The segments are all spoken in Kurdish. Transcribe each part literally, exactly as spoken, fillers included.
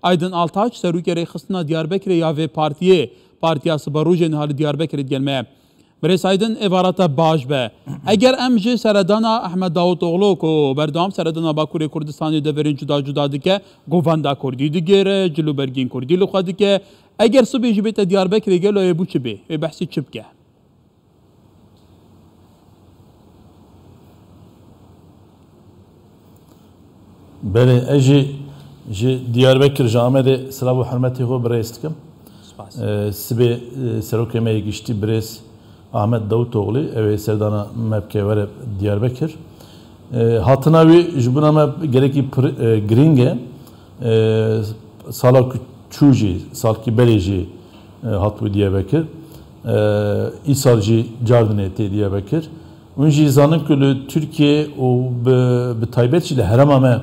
Aydin Altaç, serokê rêxistina Diyarbekirê ya vê partiyê, Partiya Siberojê niha li Diyarbekirê digel me ye. Birêz Aydin, êvara te baş be. Eger em ji seredana Ehmed Davutoğlu ku berdewam seredana Bakurê Kurdistanê deverên cuda cuda dike, govenda Kurdî digêre, cil û bergên Kurdî li xwe dike, eger sibê jî bête Diyarbekirê, gelo ê bû çi bê? Ê behsî çi bike? Belê, ez jî ji Diyarbekir, ji Amedê silav û hurmetê xwe bi rêz dikim. Spas. Ee, sibê, e, serokê me yê giştî birêz Ahmet Davutoğlu, ew ê serdana me bike were Diyarbekir. Ee, hatina wî ji bona me gelekî pir, e, girîng e. Ee, sala ku çû jî, salkî berê jî, e, hatibû Diyarbekir. Ee, îsal jî cardinê tê Diyarbekir. Hûn jî zanin ku li Tirkiye û bi, bi taybet jî li herêma me,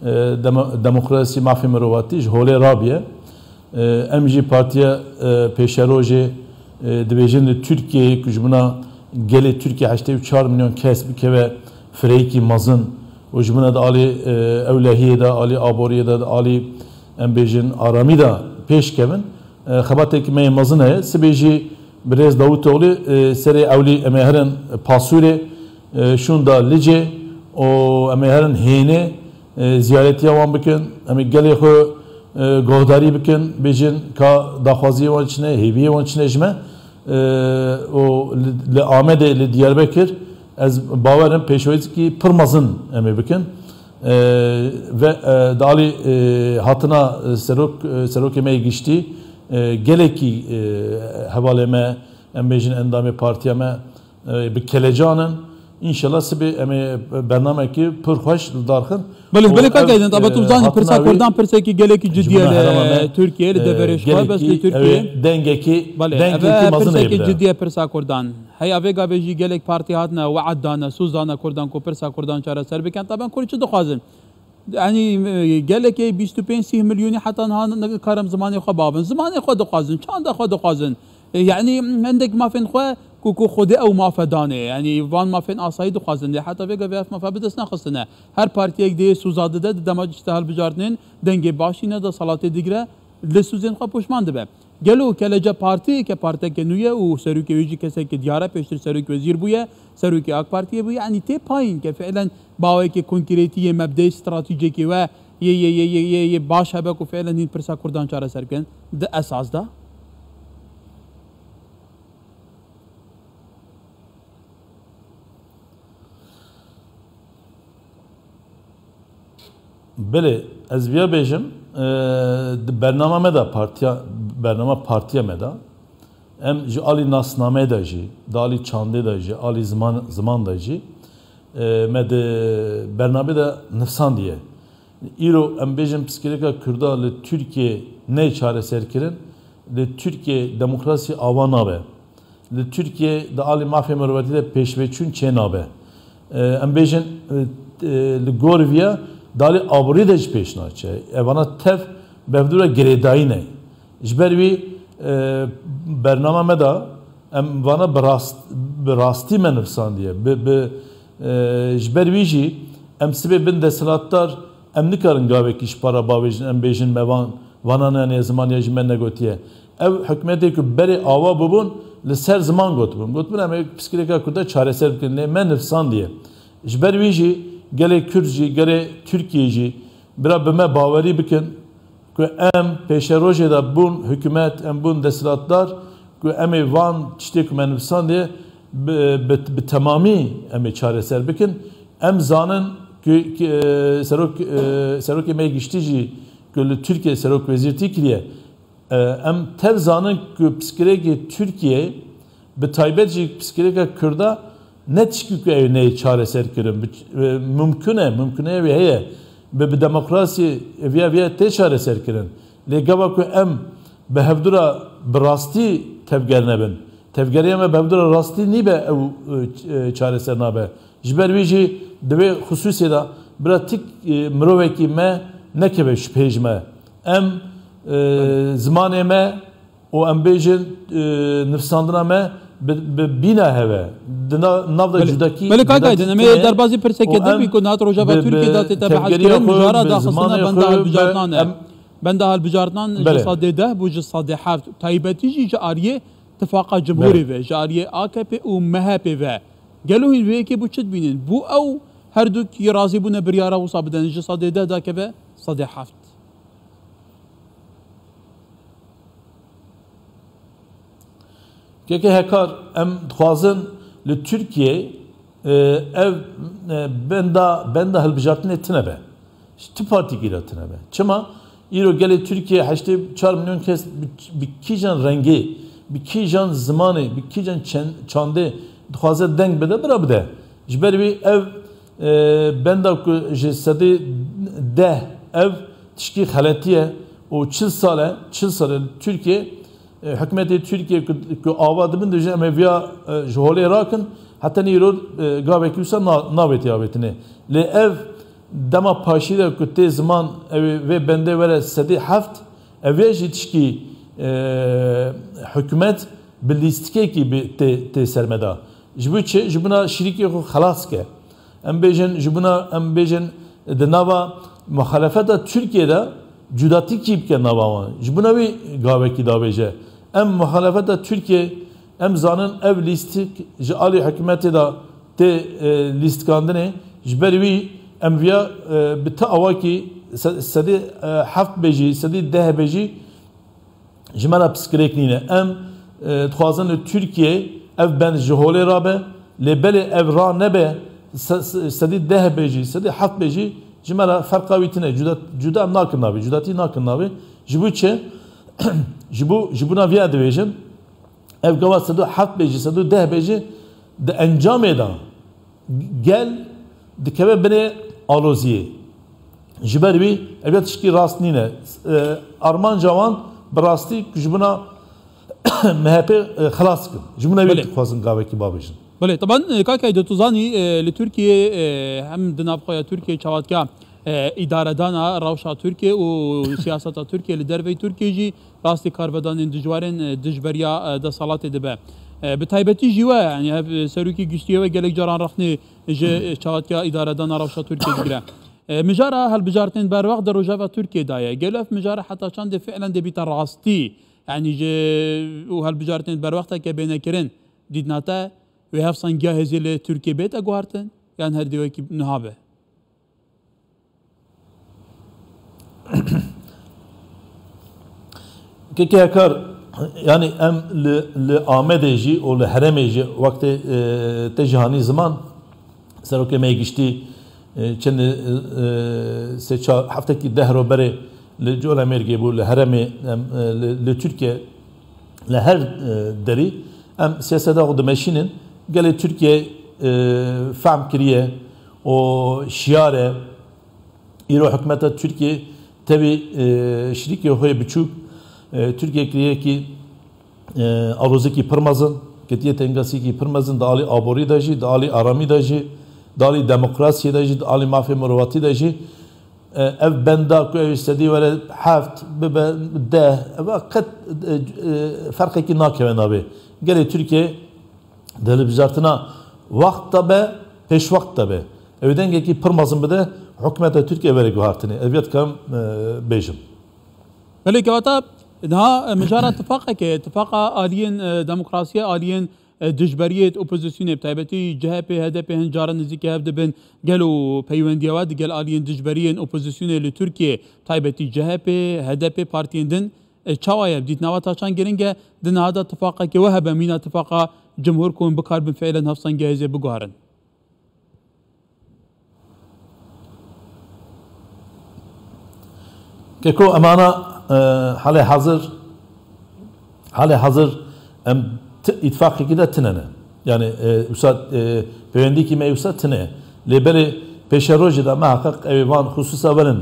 e, demo-, demokrasî, mafê mirovatî ji holê rabiye. E, em jî partiya, e, pêşerojê, e, dibêjin li Tirkiyeyê ku ji bona gelê Tirkiye heştê û çar milyon kes bikeve fireyekî mezin û ji bona di alî, e, ewlehiyê de, alî aboriyê de, di alî, em bêjin, aramî de pêş kevin. E, xebateke me yê mezin heye. Sibê jî birêz Davutoğlu, e, serê ewlî em ê herin Pasûrê, e, şûnda Licê û em ê herin Hênê, e, ziyaretiya wan bikin. Em ê gelê xwe, e, guhdarî bikin, bêjin ka daxwaziyê wan çi ne, hêviyê wan çi ne ji me. E, û li, li Amedê, li Diyarbekir ez bawer im pêşwaziyekî pir mezin em ê bikin. E, ve, e, di alî, e, hatina, e, serok, e, serokê me yê giştî, e, gelekî, e, hevalê me, em bêjin endamê partiya me, e, bi kelecan in. Înşallah sibê em ê bernamekî pir xweş li dar xin. Belê, û belê, kak ev, Aydin, aba tu e, zanî, hatina pirsa wî Kurdan pirsekî gelekî ji cidî ye bona herêma me, li Tirkiyeyê, li e, deverê ji xwe, bes li gelekî, ew ê Tirkiyeyê. Dengekî, belê, dengekî ev e mezin ê pirsekî bide. Cidî ye pirsa Kurdan. Hey, vêga vê jî gelek partî hatine, we'd dane, soz dane Kurdan ku pirsa Kurdan çareser bikin. Taban Kurd çi dixwazin? Yanî, e, gelekê bîst û pênc sîh milyonî heta niha nikarin zimanê xwe bavin. Zimanê xwe dixwazin, çanda xwe dixwazin. E, yanî, hindek mafên xwe ku, ku Xwedê ew mafe danê. Yanî, van mafên asayî dixwazin. Lê heta vêga vê ev mafe bi dest nexistine. Her partiyek dê soza dide, di dema tişta hilbijartinên dengê başî ne, desalatê digire, li sozên xwe poşman dibe. Gelo kelece partiyê ke parteke nû ye û serokê wê jî kesekî diyar e, pêştir serokê wezîr bûye, serokê AK Partiyê bûye, yanî tê payîn ke fiilen bawekê konkretî yê mebdeyê stratejîkê we yê, yê, yê, yê, yê, yê baş hebe ku fiilen hîn pirsa Kurdan çareser bikin di esas de? Belê, ez viya bêjim, e, di bernama me de partiya, bernama partiya me de, em ji alî nasnameyê de jî, di alî çandê de jî, alî ziman, ziman de jî, e, me di bernamê de nivsandiye. Îro em bêjin pirsgirêka Kurda li Tirkiyê neyê çareserkirin, li Tirkiyê demokrasî ava nabe. Li Tirkiyê di alî mafê mirovatî de pêşveçûn çê nabe. E, em bêjin, e, e, li gor viya di alî aborî de jî pêş naçe. Evana tev bi hevdû re girêdayî ne. Ji ber wî, e, bernama me de em vana bi rast-, bi rastî me nivsandiye. Bi, bi, e, ji ber wî jî em sibê bin desthilatdar, em nikarin gavekî ji para bavêjin, em bêjin me van, vana ne, ne ziman ya ji me negotiye. Ev hikûmetê ku berê ava bibûn, li ser ziman gotibûn. Gotibûn em ê pirsgirêka Kurda çareser bikin, lê me nivsandiye. Ji ber wî jî gelê Kurd jî, gelê Tirkiyê jî bira bi me bawerî bikin ku em pêşerojê de bûn hikûmet, em bûn desthilatdar, ku em ê van tiştê ku me nivsandiye bi, bi, bi temamî em ê çareser bikin. Em zanin ku, ku, e, serok, e, serokê me yê giştî jî ku li Tirkiyê serok wezîrtî kiriye. E, em tev zanin ku pirsgirêkê Tirkiyeyê, bi taybet jî pirsgirêka Kurda, ne tişkî ku ew neyê çareser kirin. Bi, e, mumkin e, mumkinê wê heye. Bi, bi demokrasî viya, viya tê çareser kirin. Lê gava ku em bi hevdû re bi rastî tevger nebin, tevgeriya me bi hevdû re rastî nîbe, ew, e, ç-, e, çareser nabe. Ji ber wî jî di vê xisûsê de bira tik, e, mirovekî me nekeve şubhê ji me. Em, e, zimanê me û em bêjin, e, nivsandina me bi, bi bîna hev e. Di na-, nav de cudakî, Belê, kak Aydin, em ê derbazî pirseke din bî ku niha di rojava Tirkiyê de tête behs kirin, mijara daxistina benda hilbijartina ne. Benda hilbijartinan ji Belê. Sedê deh bû ji sedê heft. Taybetî jî ji aliyê tifaqa cumhurê Belê. Ve, ji aliyê A K P û M H P ve. Gelo hîn vê yekê bû çi dibînin? Bû ew her du yî razî bûne biryara wisa bidin, ji sedê deh dakeve sedê heft. Keke Hekar, em dixwazin li Tirkiyeyê, e, ev, e, benda, benda hilbijartinê tine be. Ji ti partîkî de tine be. Çima? Îro gelê Tirkiyeyê heştê çar milyon kes bi, bi kîjan rengê, bi kîjan zimanê, bi kîjan çen-, çandê dixwaze deng bide, bira bide. Ji ber wî ev, e, benda ku ji sedê deh ev tişkî xeletî ye û çil sal e, çil sal e li Tirkiyeyê, e, hikûmetê Tirkiyê ku, ku ava dibin, dibêjin em ê viya, e, ji holê rakin, heta nîro, e, gavekî wisa na-, navêtî avêtinê. Lê ev dema paşî de ku tê ziman ew ê vê bendê were sedê heft, ev ê jî tişkî, e, hikûmet bi lîstikekî bi tê, tê ser me da. Ji bo çi? Ji bona şirîkê xwe xelas ke. Em bêjin, ji bona em bêjin di nava muxalefeta Tirkiyê de cudatîkî bike nava wan. Ji bona wî gavekî davêje. Em muxalefeta Tirkiyê, em zanin ev lîstik ji alî hikûmetê de tê, e, lîstikandinê. Ji ber wî em viya, e, bi ti awakî se-, sedê, e, heft bêjî, sedê deh bêjî, ji me re pirsgirêk nîne. Em, e, dixwazin li Tirkiyeyê ev bend ji holê rabe, lê belê ev ranebe, se-, se-, sedî deh be jî, sedî heft be jî, ji me re ferqa wî tune. Cuda, cuda em nakin navê, cudatî nakin navê. Ji bo çi? Ji bo, ji bona viya dibêjim, ev gava sedî heft be jî, sedî deh be jî, di encamê de gel dikeve binê aloziyê. Ji ber wî ev ya tişkî rast nîne. E, armanca wan bi rastî ku ji bona M H P, e, xilas kin. Ji bona wî Belê. Dixwazin gavekî bavêjin. Belê, teban, e, kak Heydo, tu zanî, e, li Tirkiyeyê, e, hem di navxweya Tirkiyeyê çawatka, e, îdaredana rewşa Tirkiyê û siyaseta Tirkiyê li derveyî Tirkiyê jî rastî karvedanên dijwarên, e, dijberiya, e, deselatê dibe. E, bi taybetî jî we, yanî ev, e, serokê giştî ye, we gelek caran rexnê ji, e, çawatka îdaredana rewşa Tirkiyê digire. E, mijara hilbijartinên berwext di rojeva Tirkiyê de ye. Gelo ev mijara heta çandê fiilen dê bîte rastî? Yanî ji û hilbijartinên berwexteke bêne kirin, dîtina te wê hevsangiya hêzê li Tirkiyê bête guhartin? Yan her dê wekî niha be? Keke Hekar, yanî em li, li Amedê jî û li herêmê jî wextê, e, te jî hanî ziman, serokê me yê giştî, e, çend, e, e, sê çar heftekî deh ro berê li Colemêrgê bû, li herêmê, em, e, li, li Tirkiye, li her, e, derî em siyaseta xwe dimeşînin. Gelê Tirkiye, e, fehm kiriye û şiyar e. Îro hikûmeta Tirkiyê tevî, e, şirîkê xwe yê biçûk, e, Tirkiye kiriyekî, e, alozekî pir mezin, ketiye tengasiyekî pir mezin di alî aborî de jî, di alî aramî de jî, di alî demokrasiyê de jî, di alî mafê mirovatî de jî. E, ev benda ku ew sedî were heft bibe deh, eva qet, e, e, ferqekî nakeve navê. Gelê Tirkiye di hilbijartina wext de be, pêşwext de be. Ew dengekî pir mezin bide, hikûmeta Tirkiye were guhartinê. Ev ya dikarim, e, bêjim. Belê kewata niha, e, mijara tifaqeke, tifaqa aliyên, e, demokrasiyê, aliyên, e, dijberiyê, opozisyonê, bi taybetî C H P, H D P hin caran nizîkî hev dibin. Gelo peywendiya we digel aliyên dijberiyên opozisyonê li Tirkiyê, taybetî C H P, H D P, partiyên din, e, çawa ye? Bi dîtina we ta çand giring e, di niha de tifaqeke we hebe, mîna tifaqa cumhur ku hûn bikaribin fiilen hevsangiya hêzê biguherin? Keko, em ana, e, halê hazir, halê hazir em ti-, îtifaqekî de tine ne. Yani, e, wisa, e, pêwendîkî me wisa tine. Lê belê pêşerojê de meheqeq ew ê van xisûsa werin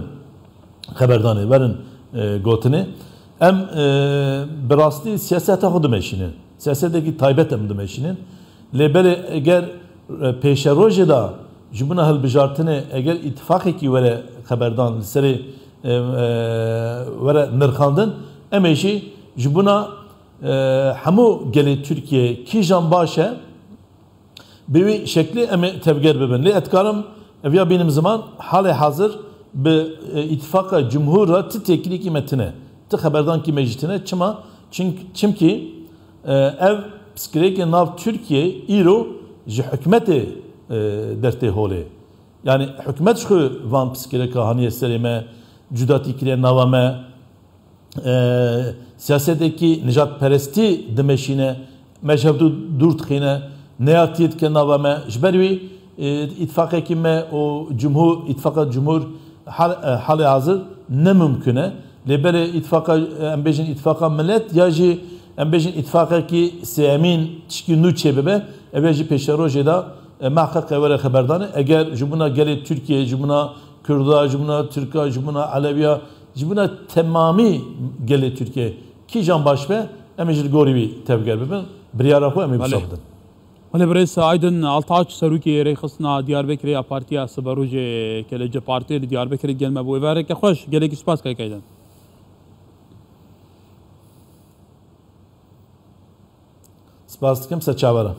xeberdanê, werin, e, gotinê. Em, e, bi rastî siyaseta xwe dimeşînin. Siyasetekî taybet em dimeşînin. Lê belê eger, e, pêşerojê de ji bona hilbijartinê eger îtifaqekî were xeberdan li serê, e, e, were nirxandin, em ê jî ji bona, e, hemû gelê Tirkiye kîjan baş e, bi wî şeklî em ê tevger bibin. Lê ez dikarim ev ya bînim ziman, halê hazir bi e, îtifaqa cumhur re ti têkilîkî me tine, ti xeberdankî me jî tine. Çima? Çim, çimkî e, ev piskirêkê nav Tirkiyê îro ji hikûmetê e, dertê holê. Yani hikûmet ji xwe van piskirêka haniye serê me, cudatî kiriye nava me, e, siyasetekî nijadperestî dimeşîne, me ji hevdû dûr dixîne, neyartiyê dike nava me. Ji ber wî, e, îtifaqekî me û cumhur, îtifaqa cumhur hal, e, halê hazir ne mimkun e. Lê belê îtifaqa, e, em bêjin îtifaqa milet ya jî em bêjin îtifaqekî sêyemîn tişkî nû çêbibe, ev ê jî pêşerojê de, e, mehqeqe were xeberdanê. Eger ji bona gelê Tirkiyê, ji bona Kurda, ji bona Tirka, ji bona Elewiya, ji bona temamî gelê Tirkiyê kîjan baş be, em ê jî li gorî wî tevger bibin. Biryara xwe em ê Belê. wisa bidin. Belê birêz Aydin Altaç, serokê Rêxistina Diyarbekirê ya Partiya Siberojê ke li Cepê Partiyê li Diyarbekirê gel me bû. Êvareke xweş, gelekî spas kek Aydin. Spas dikim, ser çavera.